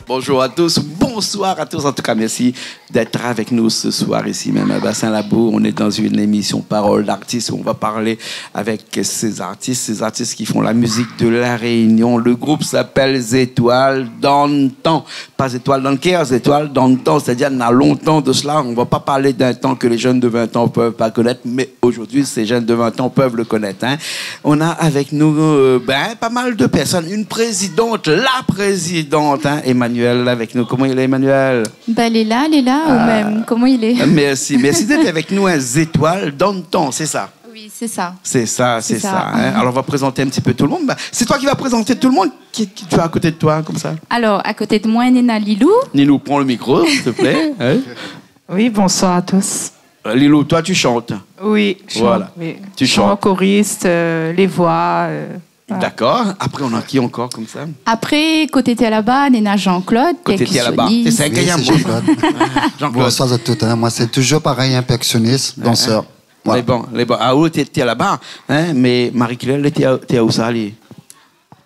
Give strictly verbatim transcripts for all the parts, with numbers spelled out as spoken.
Bonjour à tous, bonsoir à tous. En tout cas, merci d'être avec nous ce soir ici même à Bassin Labou. On est dans une émission Parole d'artiste où on va parler avec ces artistes, ces artistes qui font la musique de La Réunion. Le groupe s'appelle Zétoil dan tan. Pas Zétoil dan kèr, Zétoil dan tan, c'est-à-dire na lontan de cela. On va pas parler d'un temps que les jeunes de vingt ans peuvent pas connaître, mais aujourd'hui, ces jeunes de vingt ans peuvent le connaître, hein. On a avec nous, euh, ben, pas mal de personnes. Une présidente, la présidente, hein, Emmanuelle, avec nous. Koman i lé, Emmanuelle ? Ben, lé la, lé la, ou mèm, koman i lé ? Merci, merci d'être avec nous, hein. Zétoil dan tan, c'est ça ? Oui, c'est ça. C'est ça, c'est ça, hein. Alors, on va présenter un petit peu tout le monde. Ben, c'est toi qui vas présenter tout le monde. Qui, qui tu as à côté de toi, comme ça ? Alors, à côté de moi, néna Lilou. Lilou, prends le micro, s'il te plaît, hein. Oui, bonsoir à tous. Euh, Lilou, toi, tu chantes. Oui, je chante, oui. Tu chantes. Choriste, euh, les voix, euh, voilà. D'accord. Après, on a qui encore comme ça ? Après, koté tèr laba, néna Jean-Claude, percussionniste. Koté tèr laba. C'est ça, Jean-Claude. Bonsoir à tous, hein. Moi, c'est toujours pareil, hein, percussionniste, danseur. Voilà. Lé bon, lé bon. Ah, ou té, té laba, hein, mé Marie-Claire, lé, té, té ousa, li ?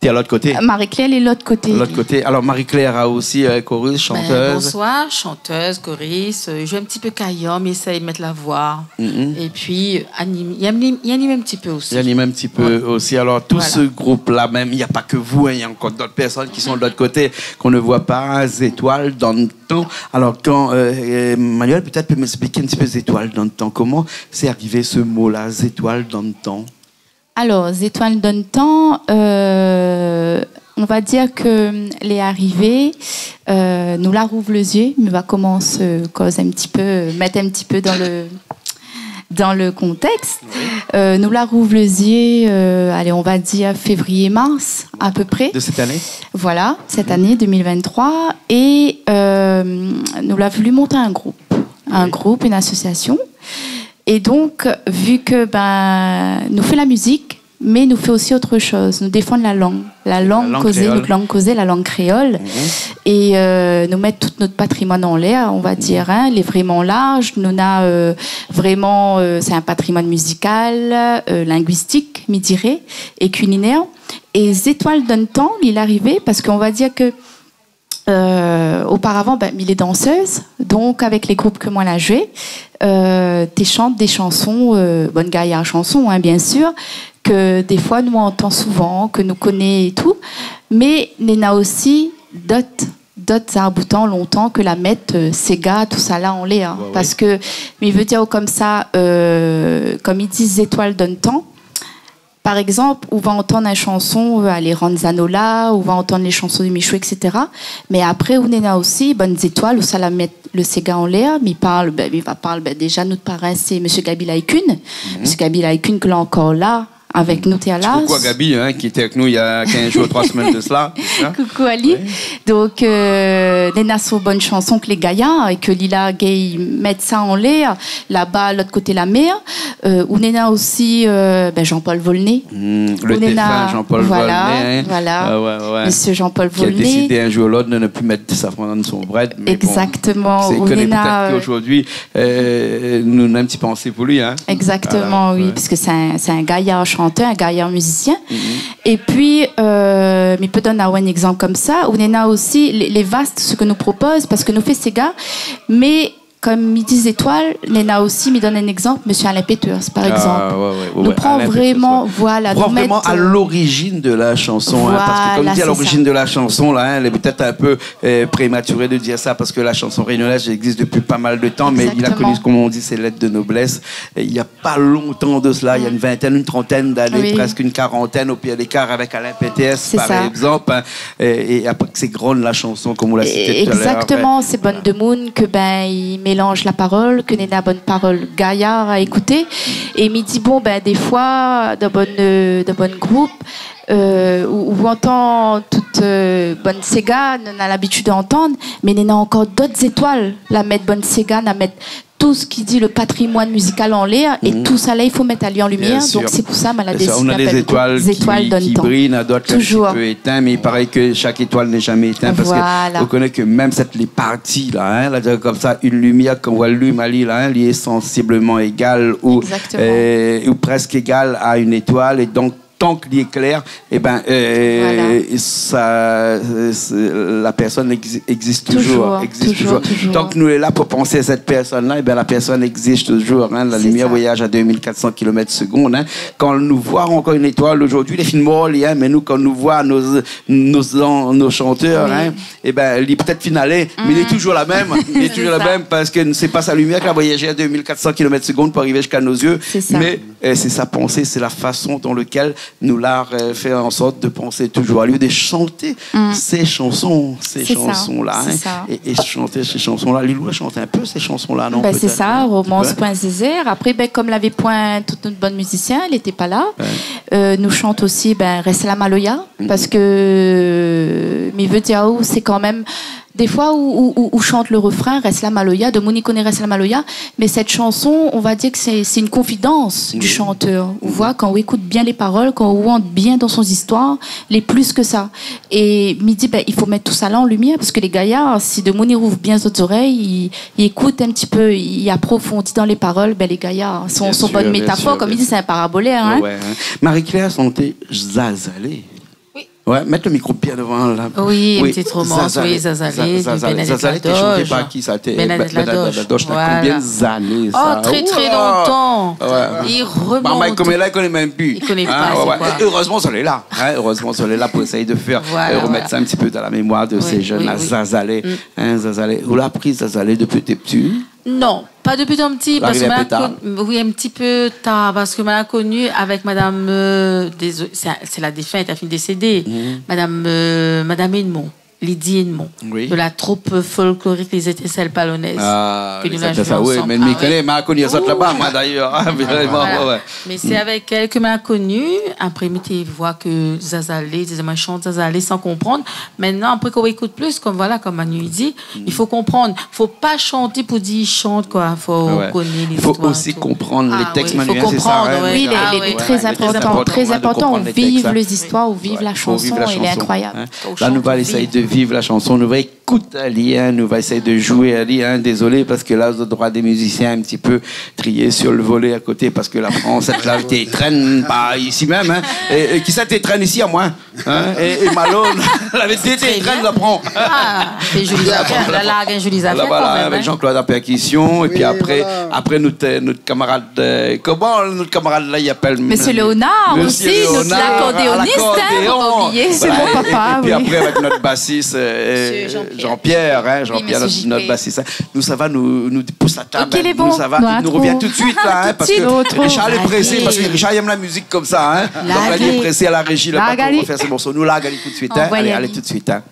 Té a l'ot koté. Marie-Claire lé l'ot koté. L'ot koté. Alors, Marie-Claire a aussi, euh, choriste, chanteuse. Ben, bonsoir, chanteuse, choriste, euh, mi zoué in ti pé kayanm, mi éséy mèt la voi. Mhm. Et puis, euh, anim-, mi anim, mi anim in ti pé osi. Mi anim in ti pé osi. Voilà. Alors, tout ce groupe-là, même, il n'y a pas que vous, hein, il y a encore d'autres personnes qui sont de l'autre côté, qu'on ne voit pas, hein, Zétoil dan tan. Alors, quand, euh, euh, Emmanuelle, peut-être, peut m'expliquer un petit peu Zétoil dan tan. Comment c'est arrivé ce mot-là, Zétoil dan tan ? Alors, Zétoil dan tan, euh, on va dire ke, euh, lé arivé, euh, nou la rouv lé zié, mé va komans, euh, koz in ti pé, euh, mèt in ti pé dan le, dan le kontèks. Oui. Euh, nou la rouv lé zié, euh, alé, on va dir févrié, mars, à peu près. De cette année ? Voilà, cette année deux mille vingt-trois. É, euh, nou la voulu mont in group. In group, in asosiasion. É donk, vu ke, ben, nou fé la mizik, mé nou fé osi ot shoz. Nou défann la lang. La lang kozé, nout lang kozé, la lang kréol. Mhm. É, euh, nou mèt tout nout patrimoine anlèr, on va dir, hein, lé vréman larz. Nou néna, euh, vréman, euh, sé in patrimoine mizikal, euh, linguistik, mi diré, é kulinèr. É Zétoil dan tan, li la arivé parske, on va dir ke Euh, oparavan, ben, mi lé dansèz, donk avèk lé group ke moin la zoué, euh, té shant dé shanson, euh, bann gayar shanson, hein, bien sûr, ke défoi nou antann souvan, ke nou koné é tou, mé néna osi d'ot, d'ot zarboutan lontan ke la mèt, euh, séga, tousala anlèr, hein. Ouais, ouais. Parske, mi vé dir konmsa, euh, konm i di, Zétoil dan tan, Par égzanp, ou va antann in shanson, euh, alé, Ranzanola, ou va antann lé shanson de Michou, et cetera. Mé apré, ou néna osi bann zétoil, ousa la mèt le séga anlèr, mi parl, ben, mi va parl, ben, déza, nout parin, sé Monsieur Gaby Laï-Kune. Mhm. Monsieur Gaby Laï-Kune, ke lé ankor la, avèk nou, té a Laz. Coucou à Gaby, hein, qui était avec nous il y a quinze jours, trois semaines de cela, hein. Coucou à lui. Oui. Donk, euh, néna son bann shanson ke lé gayar, é ke li la gingn mèt sa anlèr, laba, lot koté la mèr, euh, ou néna osi, euh, ben, Jean-Paul Volnay. Hmm, le défunt Jean-Paul Volnay, hein. Voilà, voilà. Ah ouais, ouais, ouais. Monsieur Jean-Paul Volnay. Qui a décidé un jour ou l'autre de ne plus mettre de safran dans son brèd, mais bon, c'est que peut-être qu'aujourd'hui, euh, nou néna in ti pansé pou li, hein. Exactement, oui, parce que c'est un, c'est un gaillard chanteur, un gaillard musicien. Mhm. Et puis, euh, mi pé donn aou in égzanp konmsa, ou néna osi lé, lé vast, sak nou propoz, parske nou fé séga, mé konm mi di Zétoil, néna osi, mi donn in égzanp, Monsieur Alain Peters, par égzanp. Ah, ouais, ouais, ouais, Alain Peters, ouais. Nou pran vréman, voilà, nou mèt, euh, à l'origine de la chanson, hein, parce que, comme dit, à l'origine de la chanson, là, hein, elle est peut-être un peu, euh, prématuré de dire ça, parce que la chanson réunionnaise existe depuis pas mal de temps, mais il a connu, comme on dit, ses lettres de noblesse. Exactement. Et il y a pas longtemps de cela, il y a une vingtaine, une trentaine d'années, presque une quarantaine au pire des cas, avec Alain Péters, par exemple, hein, et, et après que c'est grande la chanson, comme on l'a cité tout à l'heure. Exactement, sé bann demoun ke, ben, i mélanz la parol, ke néna bann parol gayar a ékouté. É mi di, bon, ben, défoi, dan bann, euh, dan bann group, euh, ou, ou antann tout, euh, bann séga, nou néna labitid antann, mé néna ankor d'ot zétoil, la mèt bann séga, la mèt tout sak i di le patrimoine musical anlèr, é tousala, i fo mèt ali an limièr. Bien sûr. Donk, sé pou sa, ma la désidé apèl le group Zétoil dan tan. Bien sûr. Et ça, on a des étoiles qui, qui brillent, on a d'autres là, un petit peu éteintes, mais il paraît que chaque étoile n'est jamais éteinte, parce que vous connaissez que même cette, les parties, là, hein, là, comme ça, une lumière qu'on allume, elle est là, hein, elle est sensiblement égale ou, euh, ou presque égale à une étoile, et donc, tan ke li éklèr, ében, euh, sa, euh, sé, la pèrsone égzi-, égzis touzour, égzis touzour. Tan ke nou lé la pou pansé a sèt pèrsone-la, ében, la pèrsone égzis touzour, hein. La limièr i voyaz a deux mille quatre cents kilomètres seconde, hein. Kan nou voi ankor in étoil zordi, li la fine mor, li, hein, mé nou, kan nou voi nout, nout, nout shantèr, hein, ében, li pétèt fine alé, mé li lé touzour la mèm. Li lé touzour la mèm parske sé pa sa limièr ki la voyaz a deux mille quatre cents kilomètres seconde pou arivé ziska nout zié. Mé, euh, sé sa pansé, sé la fason dan lakèl nou la, euh, fé an sort de pansé touzour a li, de shanté sé shanson, sé shanson-la, hein. É, é shanté sé shanson-la. Lilou la shant in pé sé shanson-la, non, pétèt, hein ? Bin, sé sa, Romans Poin Zézèr. Apré, bin, kom lavé poin tout nout bann mizisien, li lété pa la. Euh, nou shant osi, bin, Rès la maloya, parske, mi vé dir aou, sé kan mèm, défoi ou, ou, ou, ou shant le refrin, Rès la maloya, demoun i koné Rès la maloya, mé sèt shanson, on va dir ke sé, sé in konfidans du shantèr. Ou voi, kan ou ékout bien lé parol, kan ou rant bien dan son zistoir, lé plis ke sa. É mi di, bin, i fo mèt tout sa la an limièr, parske lé gayar, si demoun i rouv bien zot zorèy, i, i ékout in ti pé, i aprofondi dan lé parol, bin, lé gayar, son, son bone métafor, kom i di, sé in parabolèr, hein. Marie-Claire la shanté Zazalé. Oui. Ouais, mèt le mikro bien dovan, la. Oui, in ti romans, Zazalé. Oui, Zazalé, Zazalé, Bernadette Ladoche. Té shanté par ki, sa ? Té Bernadette Ladoche. Bernadette Ladoche, na konbien zané, sa ? Oh, tré, tré lontan. Ouh la la. I remont. Maman, koméla, i koné mèm pi. I koné pa, sé koi ? É erezman, zot lé la, hein, erezman, zot lé la pou éséy de fèr, euh, remèt sa in ti pé dan la mémoir de sé jenn-la, Zazalé. Hein, Zazalé. Ou la apri Zazalé dopi té pti ? Non, pa dopi tan pti, parske ma la koni, oui, in ti pé tar, parske ma la koni avèk madam, euh, dézo-, sé, sé la défint, èl la fine désédé. Madam, euh, madam Edmond, Lydie Edmond, de la troupe folklorique Les Étincelles Polonaises, ke nou la zoué ansanm. Ah oui, sa, oui, mé mi koné, ma la koni azot laba, moin, dayèr. Ah, vréman, ouais. Mé sé avèk èl ke ma la koni. Apré, mi té voi ke Zazalé, té di amoin shant Zazalé san konprann. Mintnan, apré k'ou ékout plis, kom, voilà, kom Manu i di, i fo konprann. Fo pa shanté pou di i shant, koi. Fo koné lé zistoir, tout. Fo osi konprann lé tèks, Manu, hein, sé sa, hein. Ah oui, fo konprann, ouais. Oui, lé, lé, lé tré inportan, tré inportan. Ou viv lé zistoir, ou viv la shanson, é lé inkroyab. Kan ou shant, ou viv. La, nou va éséy de viv la shanson, nou va ékout ali, hein, nou va éséy de zoué ali, hein. Dézolé, parske la, zot la droi dé mizisien in ti pé trié sur le volet à côté, parske la Frans, sèt-la té i trène par isi mèm, hein. É, é kisa té i trène isi, amoin ? Hein, é, é Malone, lavé dé té i trèn, la pran. Ah, sé zoli zafèr. La, la, zoli zafèr kan mèm, hein. Voilà, avèk Jean-Claude en percussion, épi apré, apré nout, nout kamarad, euh, koman nout kamarad la i apèl ? Monsieur Léonard osi, nout lakordéonist, hein, fo pa oublié. Voilà, é, épi apré avèk nout basis, euh, Jean-Pierre, hein, Jean-Pierre, nout, nout basis, hein. Nou sava, nou, nou pous la tab, hein, nou sava, nou rovien tout de suite la, hein, parske Richard lé présé, parske Richard i èm la mizik konmsa, hein. Donk la, li lé présé à la régie laba pou fé sé morso. Nou larg ali tout de suite, hein. Alé, alé tout de suite, hein.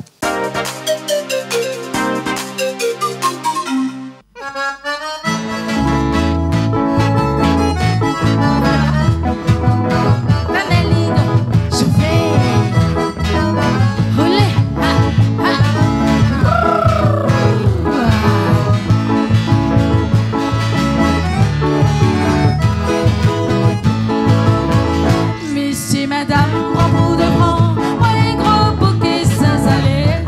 Mésyé, madam, pran pou de vran, moin in gro bouké Zazalé.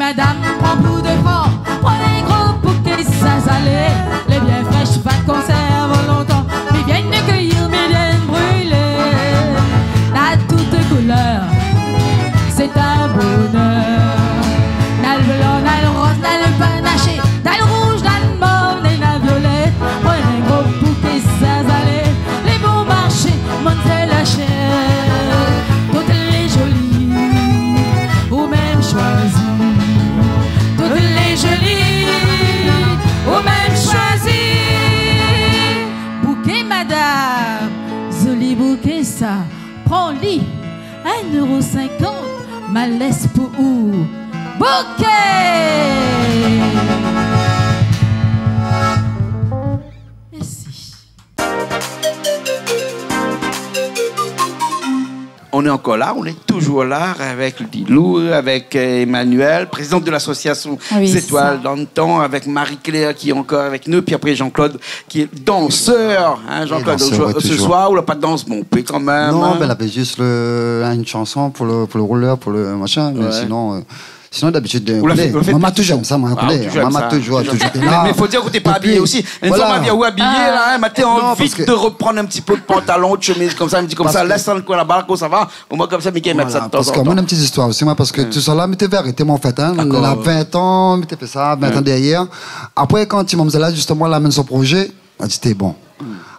Madam, pran pou dé fran, pran in gro bouké sa salé. Lé bien frèsh, va konsèrv lontan. Mi vien kèyir, mi vien brilé. Na tout koulèr, sé in bonèr. Na le blan, na le roz, na le panaché, na le rouj, na le mov, na le violèt. Pran in gro bouké sa salé. Lé bon marshé, manzèl ashèt. Tout lé zoli, ou mèm shoizi. Tout lé zoli, ou mèm shoizi. Bouké madam, zoli bouké sa. Pran li, in éro sinkant, ma lès pou ou. Bouké! Mèrsi. On est encore là, on est toujours là avec Lilou, avec, euh, Emmanuel, présidente de l'association Zétoil dan le tan, avec Marie-Claire qui est encore avec nous, puis après Jean-Claude qui est danseur, hein, Jean-Claude, ce soir, ou la pa dans, bon, ou pé kan mèm, hein. Non, ben, lavé zis le, in shanson pou le, pou le roulèr, pou le mashin, mé sinon, euh, sinon, dabitid, euh, ou la fé, ou la fé moin, ma toujour èm sa, moin, koulèr. Mé, mé fo dir ou té pa abiyé osi. Voilà. Une fois, ma vi aou abiyé, la, hein, ma té anvi de reprann in ti pé le pantalon, de shemiz konmsa, mi di konmsa, lès sa dan le koin laba, konmsa va. Omoin konmsa, Mickey i mèt sa de tan zan tan. Voilà, parske moin néna in ti zistoir osi, moin, parske tout sa la, mi té vé arèt amoin, an fèt, hein. Dakor. Néna vin an, mi té fé sa, vin an dèrièr. Apré, kan ti mamzèl la, zistoman, la amenn son projé, ma di, té bon.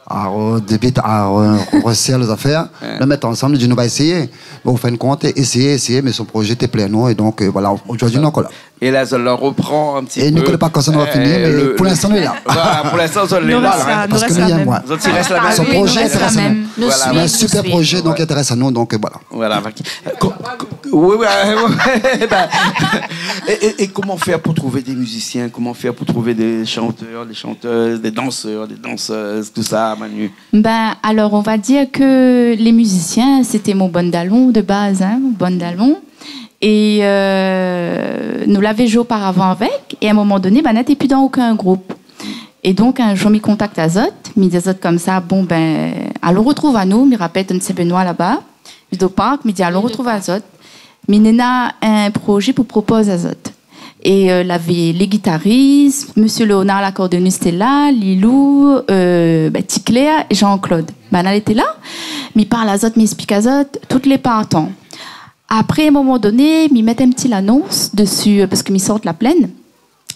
Alor, débit, alor, rosèr lé zafèr, nou mèt ansanm, nou di, nou va éséyé. Bon, an fin de kont, éséyé, éséyé, mé son projé té plé anou, é donk, euh, voilà, zordi nou lé ankor la. É la, zot la repran in ti pé. É nou koné pa kan sa nou va fini, mé pou linstan, nou lé la. Voilà, pou linstan, zot lé la. Nou rès la, nou rès la mèm. Zot i rès la mèm. Son projé i intérès anou. Voilà. Sé in super projé, donk i intérès anou, donk, euh, voilà. Voilà, va ki, euh, ko-, ko-, oui, oui, euh, ben, et, et, et comment faire pour trouver des musiciens, comment faire pour trouver des chanteurs, des chanteuses, des danseurs, des danseuses, tout ça, Manu ? Ben, alors, on va dire que les musiciens, c'était mon bann dalon de base, hein, mon bann dalon. Et, euh, nou lavé zoué oparavan avèk, é à un moment donné, ben, nou té pi dan okin group. É donk, in zour, mi kontakt azot, mi di azot konmsa, bon, ben, alon retrouv anou, mi rapèl Saint-Benoît laba, Meadow Park, mi di, alon retrouv azot. Mi néna in projé pou propoz azot. É, euh, lavé lé gitaris, Monsieur Léonard, lakordéonis, té la, Lilou, euh, ben, Ti Claire, Jean-Claude. Banna lété la, mi parl azot, mi ésplik azot, tout lé partan. Apré, à un moment donné, mi mèt in ti lanons dési, euh, parske mi sort La Plaine.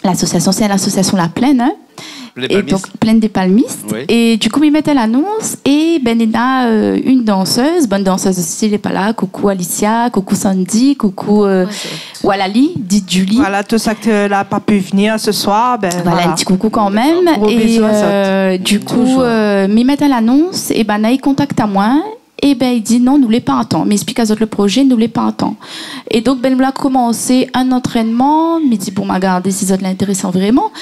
L'association, c'est l'association La Plaine, hein. Plaine des Palmistes. Et donc, Plaine des Palmistes. Oui. Et du coup, mi mèt lanons é, ben, néna, euh, une danseuse, bann dansèz osi lé pa la, coucou Alicia, coucou Sandy, coucou, euh, Walali, dit Julie. Voilà, tout sak la pa pu venir ce soir, ben, voilà, in ti coucou kan mèm. Gros bisous à zot. Et, euh, du coup, euh, mi mèt lanons é banna i kontakt amoin. É ben, i di, non, nou lé pa antan. Mi ésplik azot le projé, nou lé pa antan. É donk, ben, nou la komansé in antrènman, mi di, bon, ma gardé si zot lé intérésan vréman.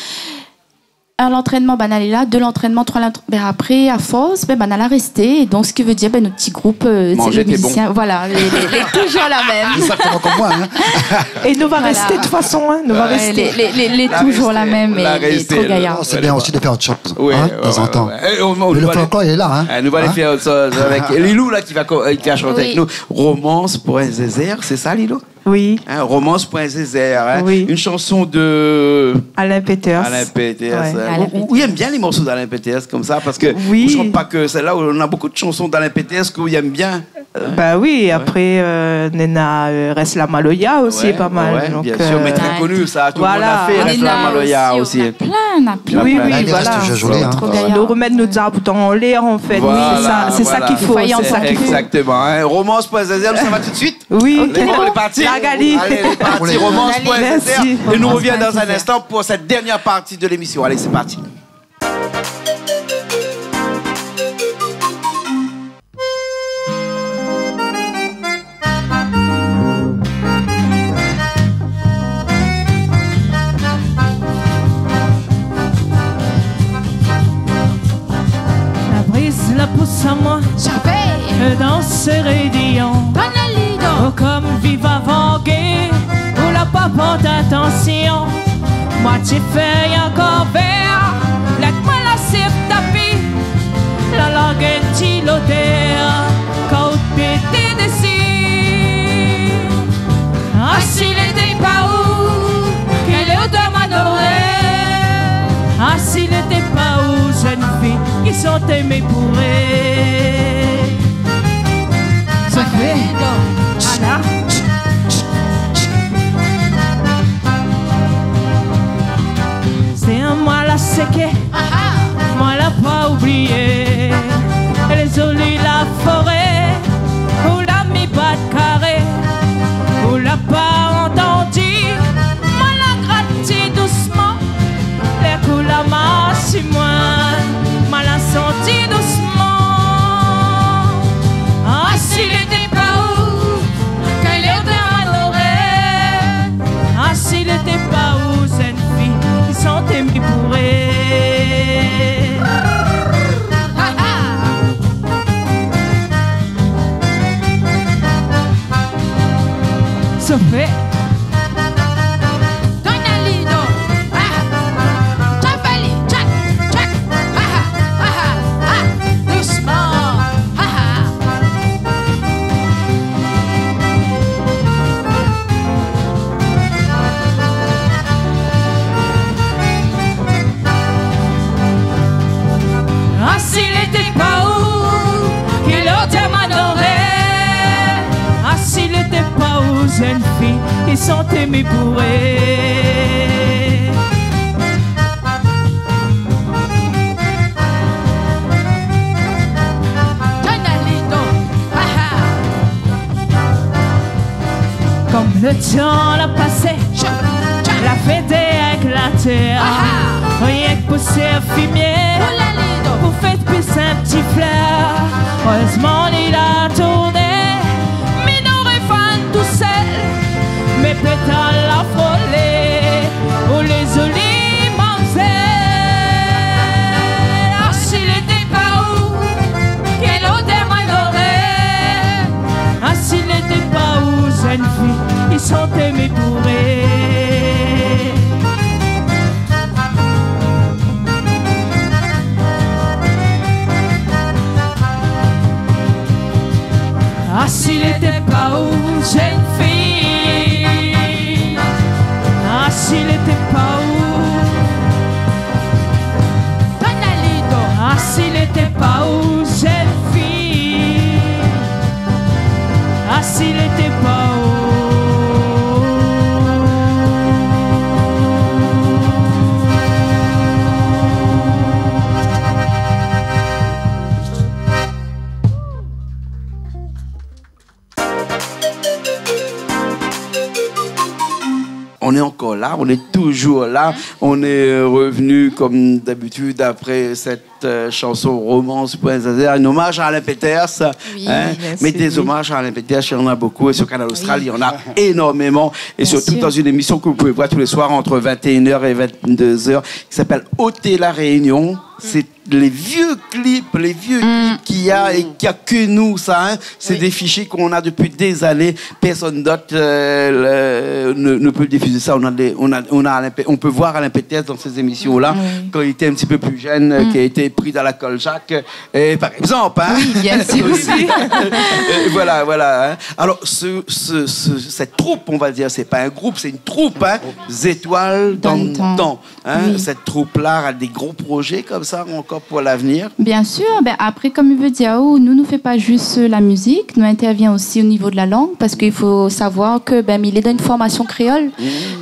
In antrènman, banna lé la, dé lantrènman, troi lantr-, ben, apré, à force, ben, banna la resté. É donk, ce qui veut dire, ben, nout ti group, euh, sé lé mizisien, voilà, lé, lé, lé toujour la mèm. Exactement comme moi, hein. É nou va resté de tout fason, hein, nou va resté. Lé, lé, lé, lé toujour la mèm, la resté, lé tro gayar. Non, c'est bien aussi de faire autre chose, hein, de temps en temps. Oui, ouais, ouais. É nou, nou va alé, le folklore lé la, hein. Eh, nou va alé fé ot shoz avèk Lilou, la, ki va ko-, euh, ki va shanté avèk nou. Oui. Romance pour un zézèr, sé sa, Lilou ? Oui. Hein, Romance pour un zézèr, hein. Oui. Une chanson de Alain Peters. Alain Peters, ouais, hein. Alain Peters. Ou, ou, ou èm bien lé morso d'Alain Peters konmsa, parske ou shant pa ke sèl-la, ou na bonpé de shanson d'Alain Peters ke ou èm bien. Euh, bah oui, apré, euh, néna, euh, Rès la maloya osi, pa mal, ouais, donk, bien sûr, euh, mé trè koni sa, tout le monde la fé, voilà. Rès la maloya osi. Néna osi, néna plin, néna plin. Oui, oui, voilà. Lé rès toujour zoli, hein. Tro gayar. Nou remèt nout zab dan lèr, an fèt. Voilà, sé sa, sé sa k'i fo, sé sa k'i fo. Exactement, hein. Romance pour un zézèr, sa va tout de suite. Oui. Lé bon, lé parti. La gali. Allez, lé parti, Romance pour un zézèr. Merci. É nou revien dan in instan pou sèt dernièr parti de l'émission. Allez, c'est parti. La briz la pous amoin, mi fé dans rédion. Banna lé la. Oh, konm viv avan gèr, ou la pa port atansion. Moitié fèy, ankor vèr, lèt moin la sir tapi. La larg in ti lodèr, kan ou té dési. Asi lété pa ou, té mé pou ré. Sa fé. Ala. Sé an mwin la séké, mwin la pa oublié. É lé zoli la foré, ou la mi bat karé, ou la pa antandi. Mwin la grat ti dousman, lèr kou la marsh si mwin, mwin la santi dousman. Ah, si lété pa ou, kèl odèr mwin noré. Ah, si lété pa ou, zèn fi, i santé mi pou ré. Sofé. Donn ali, donn. Ah. Tchap ali, tchak, tchak. Ah, ah, ah, ah. Dousman. Ah, ah. Ah, si lété pa ou, kèl odèr mwin noré. Ah, si lété pa ou, zèn fi, i santé mi pou ré. Donn ali, donn. Ah, ah. Kom lo tan la pasé, la fété èk la tèr. Rienk pou sèrv fimié, pou fé plis in ti flèr. Érèzman li la tourné, mi noré fann tousèl, mé pétal la folé. Oh, lé zoli mamzèl, ah, si lété pa ou, kèl odèr mwin noré. Ah, si lété pa ou, zèn fi, i santé mi pou ré. Ah, si lété pa ou, zèn fi. Ah, si lété pa ou. Donn ali, donn. Ah, si lété pa ou, zèn fi. Ah, si lété pa ou. On est encore là, on est toujours là. On est, euh, revenu comme d'habitude après cette, euh, chanson Romance pour un Zaza, un hommage à Alain Peters, hein. Oui, merci. Mais des hommages à Alain Peters, il y en a beaucoup. Et sur Kanal Austral, il y en a énormément. Oui. Bien sûr. Et surtout dans une émission que vous pouvez voir tous les soirs entre vingt et une heures et vingt-deux heures, qui s'appelle Ôtez la Réunion. C'est les vieux clips, les vieux clips qu'il y a et qu'il y a que nous, ça, hein. C'est des fichiers qu'on a depuis des années. Personne d'autre, euh, le, ne, ne peut diffuser ça. On a des, on a, on a Alain Pe-, on peut voir Alain Peters dans ces émissions-là, quand il était un petit peu plus jeune, euh, qui a été pris dans la Kolchak, euh, et par exemple, hein. Oui, bien sûr. Aussi. Euh, voilà, voilà, hein. Alors, ce, ce, ce, cette troupe, on va dire, c'est pas un groupe, c'est une troupe, hein. Zétoil dan lo tan. Hein, cette troupe-là a des gros projets comme ça encore pour l'avenir ? Oui. Bien sûr. Ben, apré, kom mi vé dir aou, nou, nou fé pa zis, euh, la mizik, nou intèrvien osi o nivo de la lang, parske i fo savoir ke, ben, mi lé dan in formasion kréol.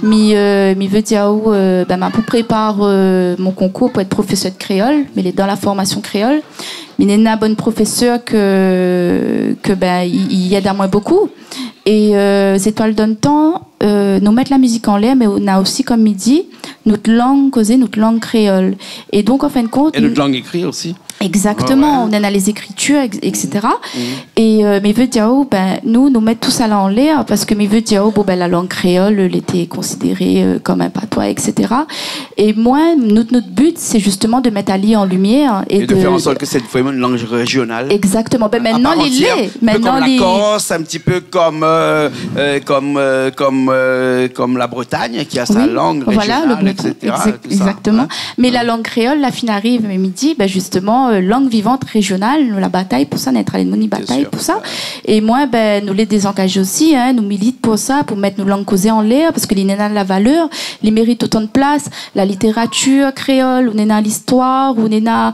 Mi, euh, mi vé dir aou, euh, ben, ma pou prépar, euh, mon konkour pou èt profésèr de kréol, mi lé dan la formasion kréol. Mi néna bann profésèr ke, ke, ben, i, i èd amwin bokou. É, euh, Zétoil dan lo tan, euh, nou mèt la mizik anlèr, mé nou néna osi, kom mi di, nout lang kozé, nout lang kréol. É donk, an fin de kont, é nout lang ékri osi. Exactement, ouais, ouais. Nou néna lé zékritir, et cetera. É, euh, mé vé dir aou, ben, nou, nou mèt tousala anlèr, parske mi vé dir aou, bon, ben, la lang kréol, lété konsidéré, euh, kom in patoi, et cetera. É mwin, nout, nout but, sé zistoman de mèt ali an limièr é de fèr an sort ke sé vréman in lang réjional. Exactement. Ben, a par antièr, mintnan, li lé. In pé kom la Kors, in ti pé kom, euh, euh, kom, euh, kom, euh, kom la Bretagne, ki a sa lang réjional, et cetera, tout sa. Oui, voilà, le, exactement. Mé la lang kréol, la fine ariv, mé mi di, ben, zistoman, euh, lang vivant réjional, nou la batay pou sa, Nèt Ralé nou, nou batay pou sa. Bien sûr. É mwin, ben, nou lé dézangazé osi, hein, nou milit pou sa, pou mèt nout lang kozé anlèr, parske li néna la valèr, li mérit otan de plas, la litératir kréol, ou néna listoir, ou néna,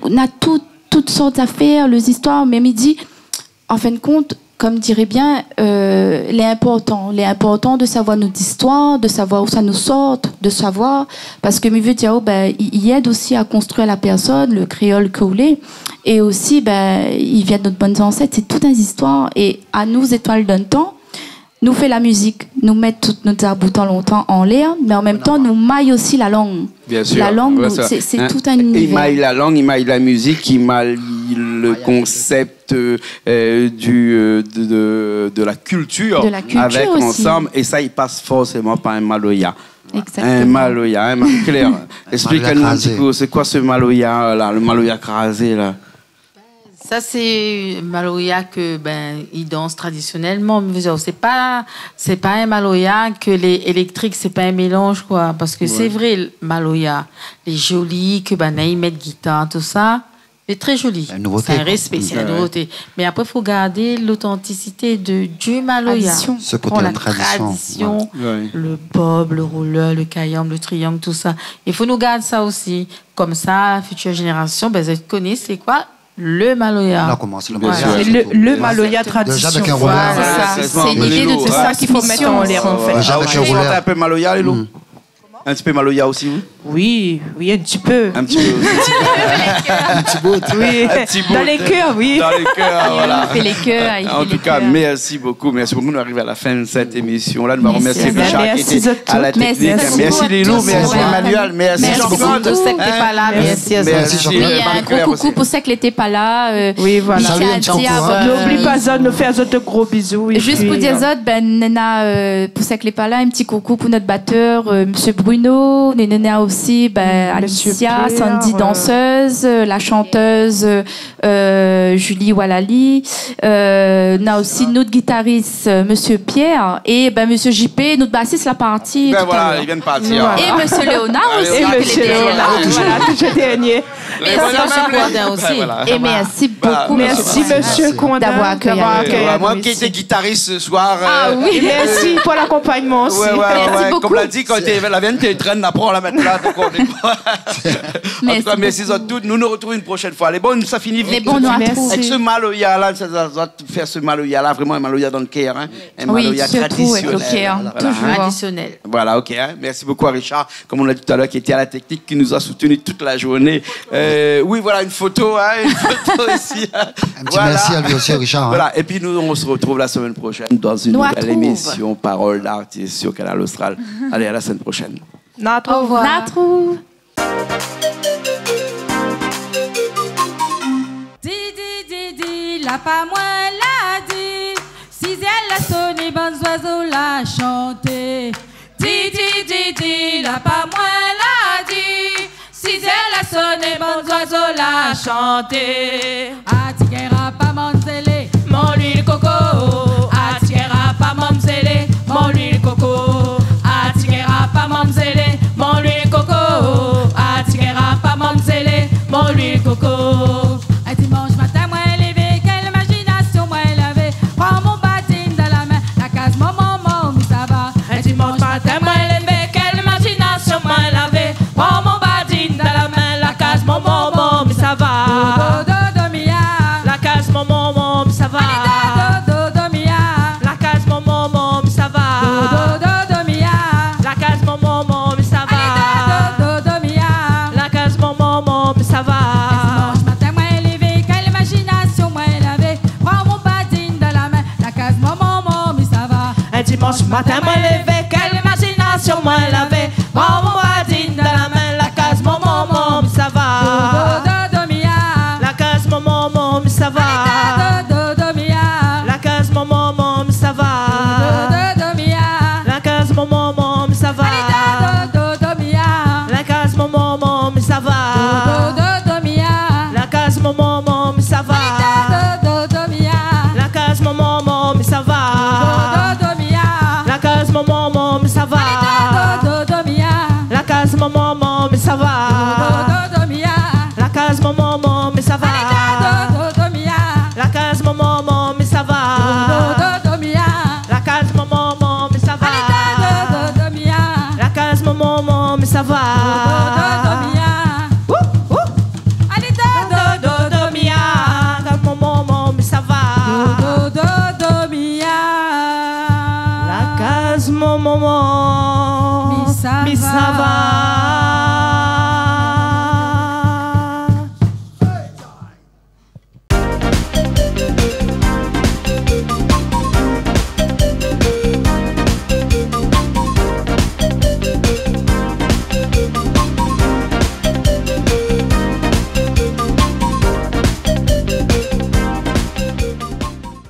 ou néna tout, tout sort zafèr, lé zistoir, mé mi di, an fin de kont, konm diré bien, euh, lé inportan, lé inportan de savoir nout zistoir, de savoir ousa nou sort, de savoir, parske mi vé dir, oh, bin, i, i èd osi a konstrui la pèrsone, le kréol ke ou lé, é osi, bin, i vien de nout bann zansèt, sé tout in zistoir, é anou, Zétoil dan le tan, nou fé la mizik, nou mèt tout nout zabout an lontan anlèr, mé an mèm tan, nou may osi la lang. Bien sûr. La lang, nou, sé, sé tout in univèr. I may la lang, i may la mizik, i may le konsèp, euh, euh, du, euh, de, de, de la culture. De la culture aussi. Avèk ansanm, é sa, i pas forséman par in maloya. Exactement. In maloya, in, Marie-Claire, explik anou in ti pé, sé koi se maloya la, le maloya krazé la ? Sa sé maloya ke, bin, i dans tradisionèlman, mé mi vé dir, sé pa, sé pa in maloya ke lé éléktrik, sé pa in mélanz, koi, parske sé vré, maloya, lé zoli, ke banna i mèt gitar, tousa, lé tré zoli. La nouvoté, koi. Sé in réspé, sé la nouvoté. Mé apré, fo gard lotantisité de, du maloya. Tradision. Se koté tradision, la tradision, le bob, le roulèr, le kayanm, le triang, tousa. I fo nou gard sa osi. Konmsa, fitir zénérasion, bin, zot i koné sé koi le maloya. La komans le maloya. Voilà. Sé le, le maloya tradision. Déza avèk in roulèr. Voilà. Sé sa, sé lide de transmision. Sé sa k'i fo mèt anlèr, an fèt. Déza avèk in roulèr. Ou shant in pé maloya, Lilou ? In ti pé maloya osi, oui ? Oui, oui, in ti pé. In ti pé osi. In ti bout. Oui. In ti bout. Dan lé kèr, oui. Dan lé kèr, voilà. I fé lé kèr, i fé lé kèr. An tou ka, mèrsi bokou, mèrsi bokou. Nou ariv a la fin de sèt émision. La, nou va remèrsié Richard ki lété a la teknik. Mèrsi. Mèrsi Lilou, mèrsi Emmanuel, mèrsi Jean-Claude. Mèrsi pou sèk lété pa la, mèrsi azot. Mèrsi Jean-Claude. É in gro koukou pou sèk lété pa la, euh, mi tien a dir a zot, euh, nou oubli pa zot, nou fé azot de gro bizou, épi, euh, zis pou dir azot, bin, néna, euh, pou sèk lété pa la, in ti koukou pou nout batèr, euh, Monsieur Bruno, néna osi, bin, Alicia, Sandy, dansèz, euh, la shantèz, euh, euh, Julie Walali, euh, néna osi nout gitaris, euh, Monsieur Pierre, é, bin, Monsieur J P, nout basis la parti talèr. Bin voilà, li vien de partir. Voilà. É Monsieur Léonard osi, ki lété la. Léonard, voilà, touzour dernié. Mèrsi Monsieur Coindin osi. Voilà. É mèrsi bokou, Monsieur Coindin, d'avoir akèy anou. Mèrsi Monsieur Coindin d'avoir akèy anou isi. Voilà, moin ki lété gitaris se soir, euh, é mèrsi pou lakonpagnman osi. Ouais, ouais, ouais. Mèrsi bokou. Konm la di, kan té, la vien té trèn, apré nou la mèt la, donk nou lé pa... An tou ka, mèrsi azot tout. Nou nou retrouv in proshèn foi. Alé, bon, sa fini vit. Mé bon, nou artrouv. Avèk se maloya la, sa, sa, sa, fé se maloya la, vréman in maloya dan le kèr, in. In maloya tradisionèl. Oui, sirtou avèk le kèr, touzour. Voilà, in. Tradisionèl. Voilà, OK, in. Mèrsi bokou a Richard, konm nou la di talèr, ki lété a la teknik, ki nou la soutenu tout la zourné. Euh, oui, voilà, in foto, in, in foto isi, in. Voilà. In ti mèrsi a li osi, Richard, in. Voilà. Épi nou, nou se retrouv la semèn proshèn dan in nouvèl émision Parole d'artiste sur Kanal Austral. Alé, a la semèn proshèn. Nou artrouv. Au revoir. Nou artrouv. Di, di, di, di, la pa moin la di. Sizèr la soné, bann zoizo la shanté. Di, di, di, di, la pa moin la di. Sizèr la soné, bann zoizo la shanté. Atikèr a pa manzélé, mon luil koko. Atikèr a pa manzélé, mon luil koko. Atikèr a pa manzélé, mon luil koko. Atikèr a pa manzélé, mon luil koko. In dimansh matin moin lévé, kèl imazinasion moin lavé. Pran mon badine dan la min, la kaz mon momon mi sava. In dimansh matin moin lévé, kèl imazinasion moin lavé. Pran mon badine dan la min, la kaz mon momon mi sava. Do, do, do, do, mi, a. La kaz mon momon mi sava. Alé, do, do, do, do, mi, a. La kaz mon momon mi sava. Do, do, do, do, mi, a. La kaz mon momon mi sava. Alé, do, do, do, do, mi, a. La kaz mon momon mi sava. In dimansh matin moin lévé, kèl imazinasion moin lavé. Pran mon badine dan la min, la kaz mon momon mi sava. In dimansh matin moin lévé, kèl imazinasion moin lavé. Pran mon badine dan la min, la kaz mon momon mi sava. Do, do, do, do, mi, a. La kaz mon momon mi sava. Alé, do, do, do, do, mi, a. La kaz mon momon mi sava. Do, do, do, do, mi, a. La kaz mon momon mi sava. Alé, do, do, do, do, mi, a. La kaz mon momon mi sava. Do, do, do, do, mi, a. La kaz mon momon mi sava. Alé, do, do, do, do, mi, a. La kaz mon momon mi sava. Do, do, do, do, mi, a. La kaz Mi sava. Mi sava.